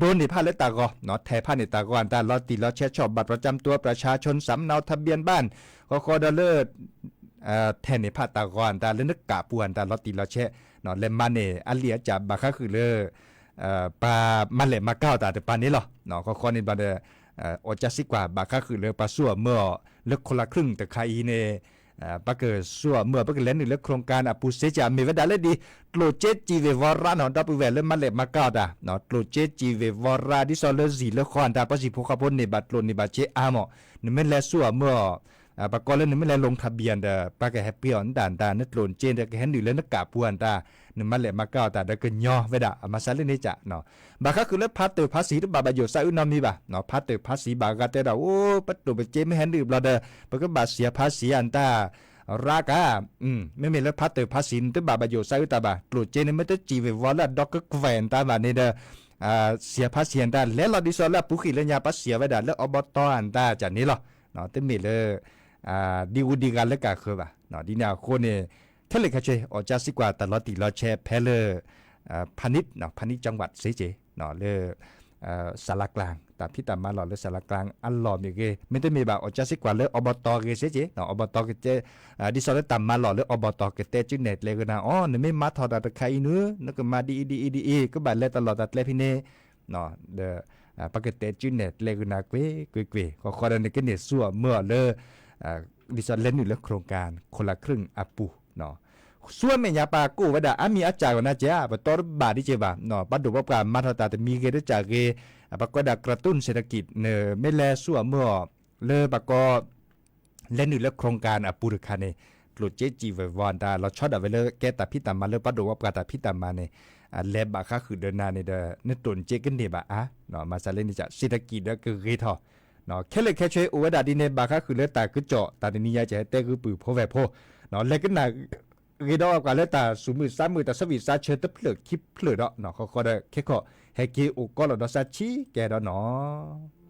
ဒိးန့ၢ်ဖးလၢတၢ်ဂီၤ ထဲးဖးန့ၢ်တၢ်ဂီၤအတၢ်လီၤတံၢ်လီၤဆဲး ဆီၣ် บัตรประจำตัวประชาชน สำเนาทะเบียนบ้าน ဃီဃီဒီးလၢ ထဲးန့ၢ်ဖးတၢ်ဂီၤအတၢ်လၢနကးပူၤအတၢ်လီၤတံၢ်လီၤဆဲး လဲၤမၤန့ၢ်အလံာ်အကးဘၣ်ဃးဃုာ်လၢ ပှၤမၤလဲၢ်မၤကၤအီၣ်တၢ်တပၤန့ၣ်လီၤ. ဃီဃီန့ၣ်ဘၣ်ဒီး အီၣ်ကၠါစံးကွၢ်ဘၣ်ဃးဃုာ်လၢပှၤဆူၣ်အီၤမၢ်အီၤလၢ คนละครึ่ง တခါအံၤန့ၣ် ပှၤကဆူၣ်အီၤမၢ်အီၤ ပကလဲၤနုာ်လၢ โครงการ အပူၤစ့ကၢ် မ့ၢ်ဝဲဒၣ်လၢဒ် ကျိၣ်စ့စံာ်ဝ့ၤဝီရါနီၤ ဒီပုၢ်ဝဲၢ်လၢမၤလဲၢ်မၤကၤအီၣ်တၢ် ကျိၣ်စ့စံာ်ဝ့ၤဝီရါ ဒ်သိးလၢစံာ်လၢဃီအတၢ် ပှၤစံၣ်ဖိဃီဖိန့ၢ်ဘၣ်ကျိၣ်န့ၢ်ဘၣ်စ့အါမး နမ့ၢ်လဲၤဆူၣ်အီၤမၢ်အီၤ ပှၤကိးလၢနမ့ၢ်လဲၤ ลงทะเบียน ဒီး ပှၤကဟဲပှ့ၤအီၤနတၢ်နတၢ် နကျိၣ်နစ့ဒီးကဟဲနုာ်လၢနကးပူၤအတၢ် နမၤလဲၢ်မၤကၤအီၣ်တၢ်ဒီးကညီဝဲဒၣ် အမၤစၢၤလၢန့ၣ်ကၢ် ဘၣ်ဃးဃုာ်လၢ ภาษี တဘၣ်ဘၣ်ယိၣ်စးအုနီတမံၤဘၣ် ภาษี ဘၣ်ဂၤတဲဒၣ် အိၣ် ပကျိၣ်ပစ့မ့ၢ်ဟဲနုာ်ဘျီဒီး ပကဘၣ် เสียภาษี အတၢ် ရါကါ မ့မ့ၢ်လၢ ภาษี နတဘၣ်ဘၣ်ယိၣ်စးအုတၢ်ဘၣ် ကျိၣ်စ့န့ၣ် မ့ၢ်တစံာ်ဝ့ၤဝီလၢအဒီကကွဲၢ်နတၢ်ဘၣ်န့ၣ်ဒီး เสียภาษี အတၢ် လဲၤလီၤဒ်သိးလၢအပူၤဃံးလၢညါ ပှၤစံၣ်ဝဲဒၣ်လၢ อบต အတၢ်ကၢ်န့ၣ်လီၤ. တမ့ၢ်လၢ ဒ်ဂူဒ်ဂၤလၢကးဃၢၤဘၣ်. ဒ်န့ၣ်အဃိန့ၣ် ခဲလၢာ်ခဲဆ့ အီၣ်ကၠါစံးကွၢ်တၢ်လီၤတံၢ်လီၤဆဲးဖဲလၢ พาณิชย์ พาณิชย์จังหวัด စ့က့ လၢ สารากลาง တၢ်ဖံးတၢ်မၤလီၢ်လၢ สารากลาง အလီၢ်မ့ၢ်ဂ့ၤ မ့တမ့ၢ်ဘၣ် အီၣ်ကၠါစံးကွၢ်လၢ อบต ဂ့ၤစ့က့ อบต ကတဲ ဒ်သိးလၢတၢ်မၤလီၢ်လၢ อบต ကတဲစုနဲၣ်ကျဲဂုာ်နၤ အိ နမ့ၢ်မၤထီၣ်တၢ်တခါအံၤနုၤ နကမၤဒ်အံၤဒ်အံၤဒ်အံၤ ကဘၣ်လဲၤတၢ်လီၢ်တၢ်ကျဲဖဲန့ၣ် ဒီး ပကတဲစုနဲၣ်ကျဲဂုာ်နၤကွ့ၢ်ကွ့ၢ်ကွ့ၢ် ဃီဃီဒီးနကန့ၢ်ဆူၣ်အီၤမၢ်အီၤလၢ ဒ်သိးလဲၤနုာ်လၢ โครงการ คนละครึ่ง အပူၤ ဆူအမဲာ်ညါပှၤကိးဝဲဒၣ်အါမံၤအါစှၤဂီၢ်နၤကဲ ပတီတဘၣ်ဒ်ကဲဘၣ် ပှၤဒိၣ်ပှၤပှၢ်မၤထီၣ်တၢ်တမံၤဂ့ၤတကးဂ့ၤ ပှၤကိးဒၣ် กระตุ้นเศรษฐกิจ န့ၣ် မ့ၢ်လဲၤဆူၣ်အီၤမၢ်အီၤ လၢပှၤကိး လဲၤနုာ်လၢ โครงการ အပူၤတခါန့ၣ် ကျိၣ်စ့စံာ်ဝဲၤဝီၤတၢ် လီၤဆီဒၣ်ဝဲလၢကဲတၢ်ဖံးတၢ်မၤလၢပှၤဒိၣ်ပှၤပှၢ်တၢ်ဖံးတၢ်မၤန့ၣ် လဲၤဘၣ်ဃးဃုာ်ဒီးနၤန့ၣ်ဒီး နကျိၣ်နစ့ကန့ၢ်ဘၣ်အါ မၤစၢၤလၢန့ၣ် เศรษฐกิจ ဒီးကဂ့ၤထီၣ် ခဲလၢာ်ခဲဆ့အိၣ်ဝဲဒၣ်ဒ်န့ၣ် ဘၣ်ဃးဃုာ်လၢတၢ်ကစီၣ် တၢ်တနံၤညါကဟဲတဲဂုာ်ပုၢ်ဖိဝဲၢ်ဖိ လဲၤကနၣ် ဂ့ၤဒီးပှၤလၢတၢ်သူၣ်မုာ်သးမုာ် တၢ်ဆၢဝံၣ်စးဆၢတဖျၢၣ်ခံဖျၢၣ်ဒီး ဃီဃီဒီးခဲခီ ဟဲက့ၤအိၣ်ကီးလီၤဒီးစးဆံးကဲဒီးနီၤ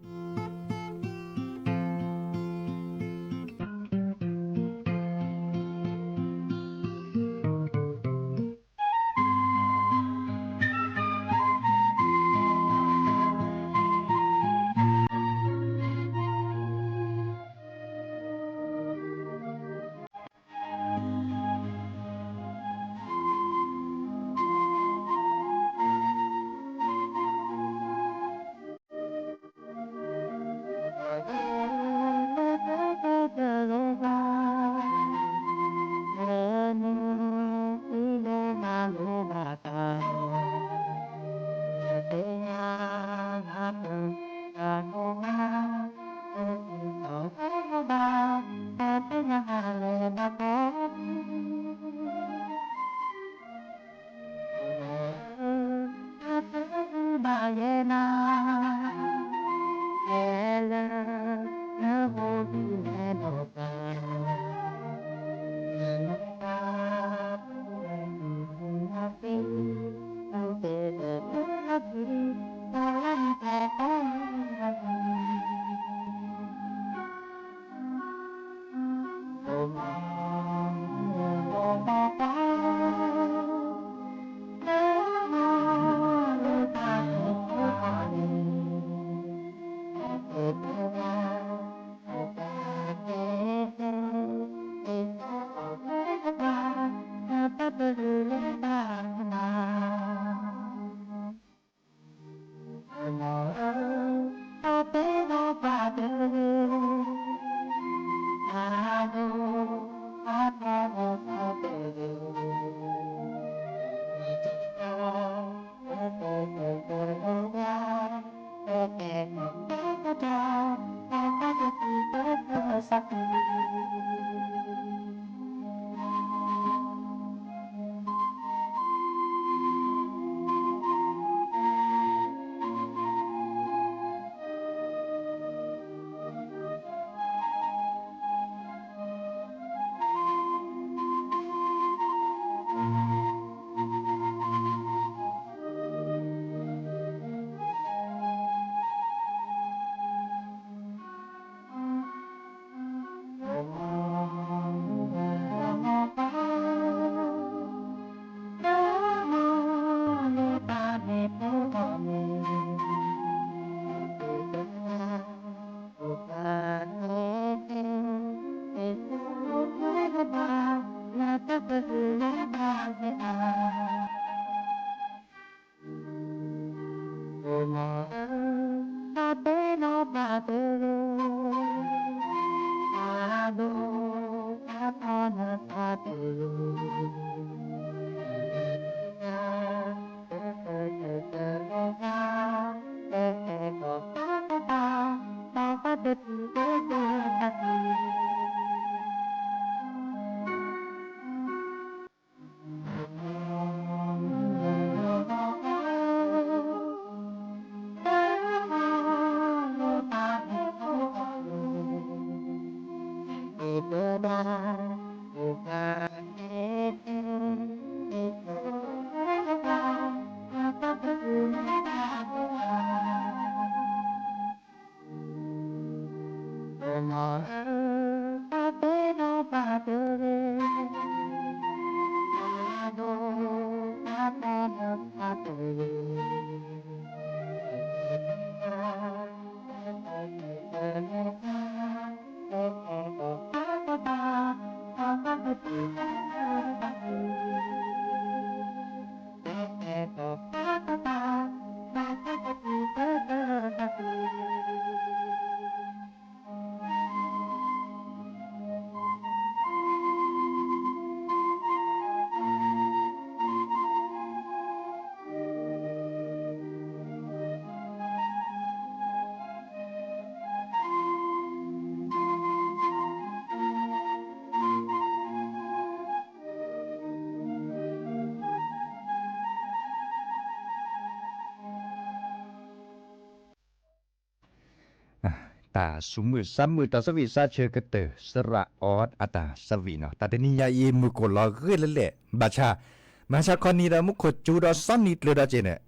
တၢ်ဆူးမုၢ်ဆါမုၢ် တၢ်ဆၢဝံၣ်ဆါဆၢကတၢၢ် စရၣ်အီအတၢ်ဆၢဝံၣ်နီၤ, တၢ်တနံၤညါအံၤ မုၢ်ကိၢ်လီၤဂ့ၤလၢလဲၣ် ဘၣ်ဆၣ်, မဟါဆါခီနံၤဒီး မူခိၣ်စူၤဒီး စီၤနံၤကျၢၤဒီးက့န့ၣ်,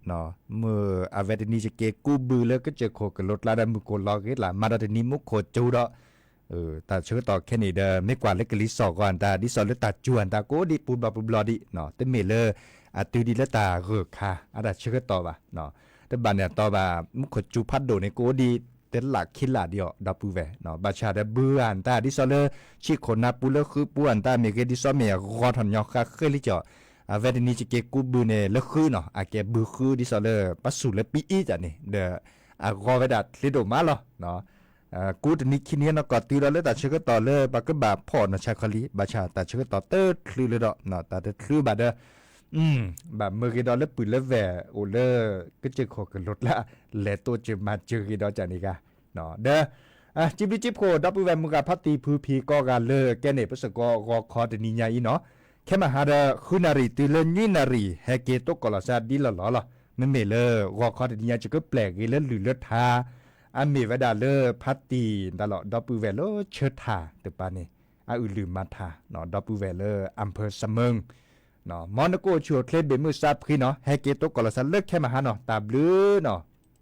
မုၢ်အဝဲတနံၤယက့ၤကူးဘုလၢကစၢၢ်ခိၣ်ကလိၤကျါဒီး မုၢ်ကိၢ်လီၤဂ့ၤလၢ် မၤဒီးတနံၤမူခိၣ်စူၤဒီး တၢ်ဆၢကတီၢ်ခဲန့ၣ်ဒီး မ့ၢ်ကွၢ်လၢကလံၤစိးဂီၤအတၢ် ဒ်သိးလၢတၢ်စူၤအတၢ်ကိးဒံးပူၤဘျီပူၤဘျီဒံး, တမ့ၢ်လၢ အတုၤဒံးလၢတၢ်ဂၢၢ်ခါ အတၢ်ဆၢကတီၢ်ဘၣ်, တဘၣ်န့ၣ်အတီဘၣ် မူခိၣ်စူၤဖးဒိၣ်န့ၣ် ကိးဒံး တလၢ်ခံလၢ်ဒံးအီၤ ဒီပုၢ်ဝဲၢ်, ဘၣ်ဆၣ်ဒီးဘုအတၢ် ဒ်သိးလၢ ဆံးခိၣ်နၢ်ပူၤလၢဃုပူၤအတၢ်မ့ၢ်ဂ့ၤ ဒ်သိးမ့ၢ်အဂီၤထီၣ်ညီဃါဃ့လံကီး, အဝဲတနံၤယက့ၤကူးဘုန့ၣ်လၢဃုနီၤ အကဲဘုဃု ဒ်သိးလၢ ပှၤစူၤလၢပံအ့ၣ်တၢ်န့ၣ် ဒီး အဂီၤဝဲဒၣ်ချ့ဒိၣ်မးလီၤ. ကူးတနံၤခံနံၤနီၢ်ကီၢ်တုၤဒီးလၢ တၢ်ဆၢကတီၢ်လၢ ပှၤကဘၣ်ဖီၣ်နီၢ်ဆါခီလံ ဘၣ်ဆၣ်တၢ်ဆၢကတီၢ်တချုးလၢဒီး တၢ်တချုးဘၣ်ဒီး ဘၣ်မၢဂ့ၤဒီးလၢပုၢ်လၢဝဲၢ်အိၣ်လၢ ကစၢၢ်ခိၣ်ကလိၤကျါ လဲၤတိစၢၤမၤစၢၤဂ့ၤဒီးကန့ၣ်ဂၤ, ဒီး စံးဘျုးစံးဖှိၣ် ဒီပုၢ်ဝဲၢ်မုၢ်ဂၤဖါတံၢ်ဖုဖံးကိးဂၤလၢကဲန့ၣ် ပစ့ၢ်ကီးဂီၤခီတနံၤညါအံၤနီၤ, ခဲမဟါဒီး ဃုနၣ်ရံၣ်တုၤလၢနွံနၣ်ရံၣ် ဟဲက့ၤတိကိၢ်လီၤစၢ်ဒ်လီၢ်လီၢ်လီၤ. မ့မ့ၢ်လၢ ဂီၤခီတနံၤညါ ယကပျဲၢ်ဂ့ၤလၢလုၢ်လၢထါ အမ့ၢ်ဝဲဒၣ်လၢဖါတံၢ်ဒၣ်လီၤ ဒီပုၢ်ဝဲၢ်လၢဆၢထၢၣ်တပၤန့ၣ် အအုၣ်လုၢ်မၤထၣ် ဒီပုၢ်ဝဲၢ်လၢ အၣ်ဖၢၣ်စမၢၣ် မ်နကအိၣ်ဆူၣ်အိၣ်ချ့ဘ့ၣ်မုၢ်စါဖှံနီၤ ဟဲက့ၤတိကိၢ်လီၤစၢၤလၢခဲမဟါနီၤ တၢ်ဘျုးနီၤ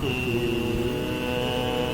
တဲ ထံၣ်လၢလီၤဘၣ်ဖိဃုတၢ လဲၤအိၣ်ဘၣ် ဆီ ဆီမိၢ် အလီၤမၢ် လဲၤလိၤဝဲ ဆီဆီမိၢ် လီၤမၢ် လဲၤလိၤနွံ သၢနွံ ယကၠိ မိၢ် ဒိဝဲနွံသၢနွံ ကၠိမိၢ် အဂီၢ်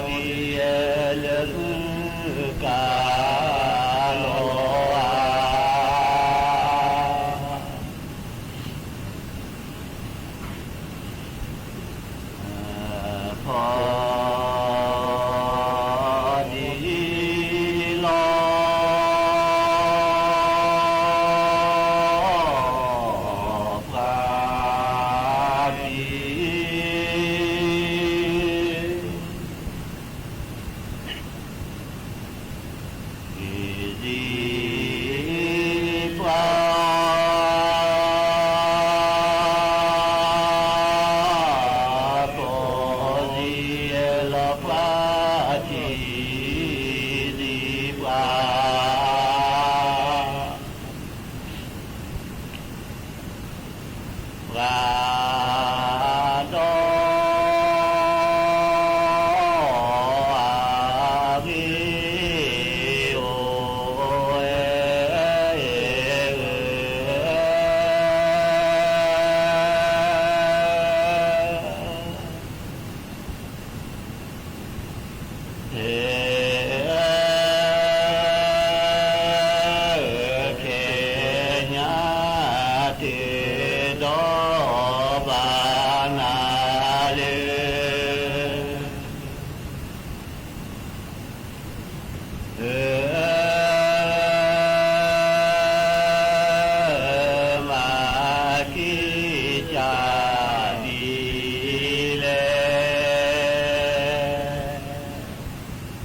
မီၢ် လဲၤ မုၢ်က လီၤ ဖီဒံး လၢမုၢ်က လီၤ ဖီဒံးလီၤ ပှၤဒံး ဒံးပှၤ ဖီဒံးလီၤ ပှၤဒံး ဒံးပှၤ ပှၤဒီး အဂ့ၢ်အိၣ်ဝဲ ခဲညါတ့ၢ်ဒီးဘၣ်နၤလၢ မၤက့ၤကၢ်ဒ်လဲၣ်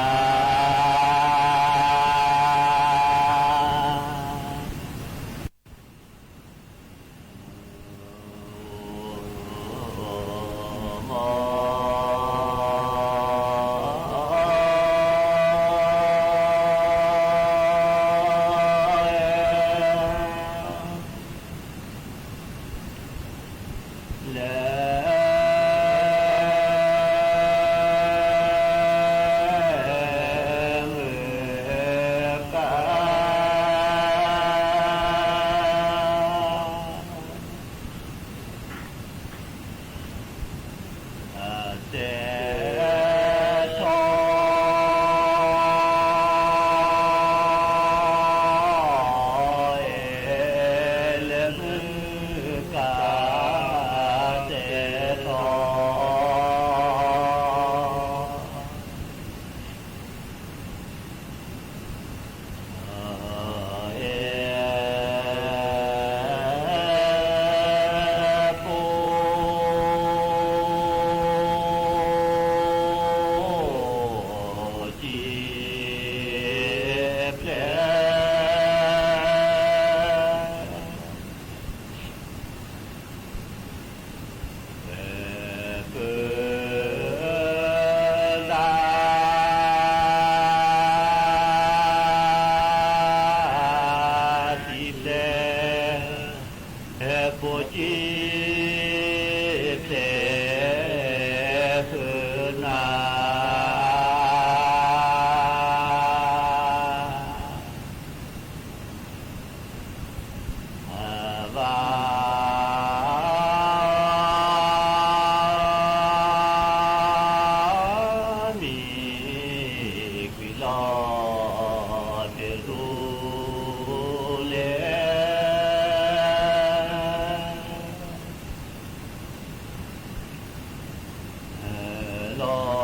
ဘၣ်မ့ၢ်ကွံာ်လီၤတရူးလဲၣ် လီၤ